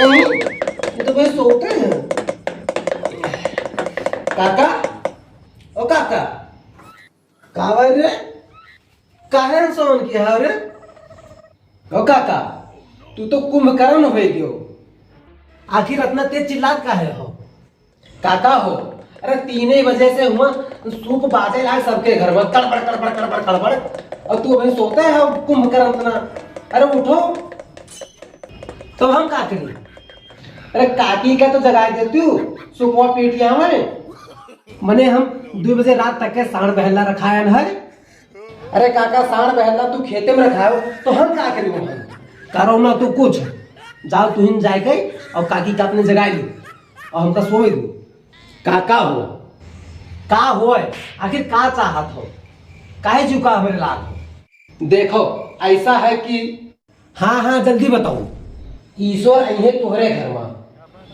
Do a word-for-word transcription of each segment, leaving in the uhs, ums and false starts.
नहीं, ये तो भाई सोते हैं। काका, ओ काका। का भाई रे? काहे सोन की है रे? ओ काका, तू तो कुंभकर्ण हो गयो। आखिर इतना तेज चिल्लात काहे हो? काका हो, अरे तीन ही बजे से हुआ सूप बाजे लाग सबके घर में, कड़बड़, कड़बड़, कड़बड़, कड़बड़। और तू अभी सोते है कुंभकर्ण इतना। अरे उठो, तो हम का करी? अरे काकी का तो जगाए देती हूँ, सुपवा पीट लिया हमें। मने हम दो बजे रात तक के साँड़ बहला रखायन है। अरे काका, साँड़ बहला तू खेते में रखायो, तो हम का करी वहाँ? करो ना तू कुछ, जाओ तुहिन जाए के और काकी का अपने जगाए लो और हमका सोए दो। काका हो, का होए, आखिर का चाहत हो, काहे झुका हमरे लाग हो? देखो, ऐसा है कि हाँ, हाँ, जल्दी बताओ। ईश्वर अइहे तोहरे घर में।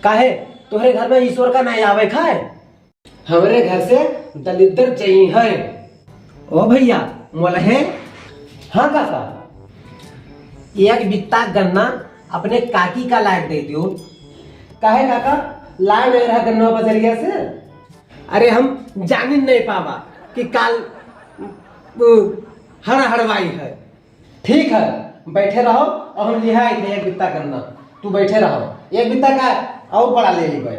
काहे? तोहरे घर में ईश्वर का नहीं आवे खाए? हमरे घर से दलिद्दर जइहैं। ओ भैया, मोलहे। हाँ काका। एक बित्ता गन्ना अपने काकी का लायक दे दियो। काहे काका, लाए नहीं रहा गन्ना बजरिया से? अरे हम जानिन नहीं पावा कि काल, उ, हड़ हड़वाई है। ठीक है, बैठे रहो और हम लिहा आई थे एक बित्ता गन्ना। तू बैठे रहो, एक बित्ता का और बड़ा ले ली भाई।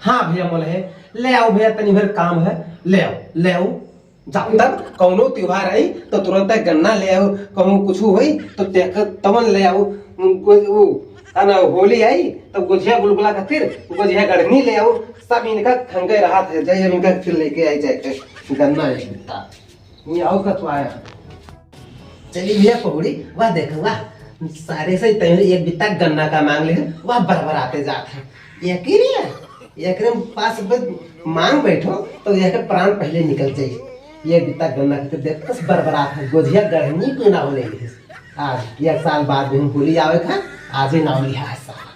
हाँ भैया, मोलहे, ले आओ भैया, तनी भर काम है, ले आओ, ले आओ। जब तक कौनो त्योहार आई तो तुरंत गन्ना ले आओ, कहूँ कुछ होई तो देख तवन ले आओ। गो-, वो, आ ना, होली आई तो गोझिया गुलगुला खातिर गोझिया गढ़नी ले आओ। सब इनका खंगे रहत है, जाइए इनका फिर लेके आई जाए के गन्ना एक बित्ता। ये आओ का तो आया। चली भैया पकौड़ी, वाह देखो वाह, सारे से तैं एक बित्ता गन्ना का मांग ले, वाह बरबराते जात है। ये की नहीं है, एकरे पास बस मांग बैठो तो यह प्राण पहले निकल जाए। ये बित्ता गन्ना के देख कस बरबरात है, गोझिया गढ़नी को ना हो ले। आज एक साल बाद भी हम होली आवे था, आज ही नाव लिहा है साला।